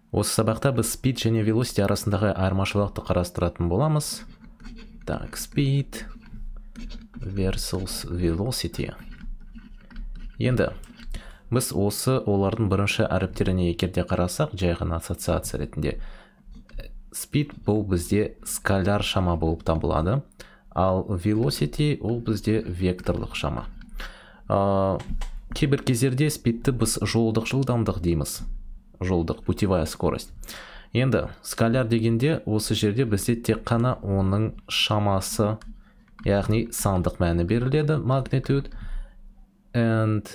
Осы сабақта біз speed және velocity арасындағы айырмашылықты қарастыратын боламыз. Так, speed versus velocity. Енді біз осы олардың бірінші әріптеріне егер де қарасақ, жай ғана ассоциация ретінде, speed бұл бізде скаляр шама болып табылады, ал velocity ол бізде векторлық шама. Кейбір кездерде speedті біз жолдық жылдамдық дейміз. Жолдық, путевая скорость. Енді скаляр дегенде осы жерде бізде тек қана оның шамасы, яғни сандық мәні беріледі, magnitude, and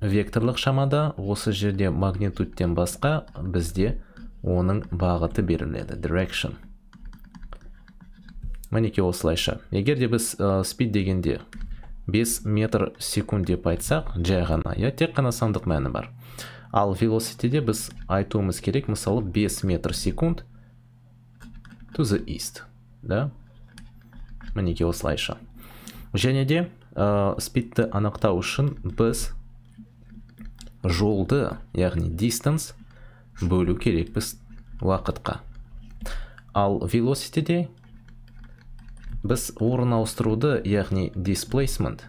векторлық шамада осы жерде магнитудтен басқа бізде оның бағыты беріледі, direction. Мінекей осылайша. Егер де біз speed дегенде 5 метр секунд деп айтсақ, жай ғана, я тек қана сандық мәні бар. Ал velocityде біз айтуымыз керек, мысалы, 5 метр секунд to the east, да? Мінекей осылайша. Және де speedті анықтау үшін біз жолды, яғни distance, бөлу керекпіз уақытқа. Ал velocityде біз орын ауыстыруды, яғни displacement,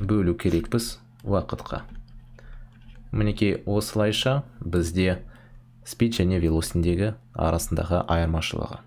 бөлу керекпіз уақытқа. Мінекей осылайша бізде speed және velocity'дегі арасындағы айырмашылығы.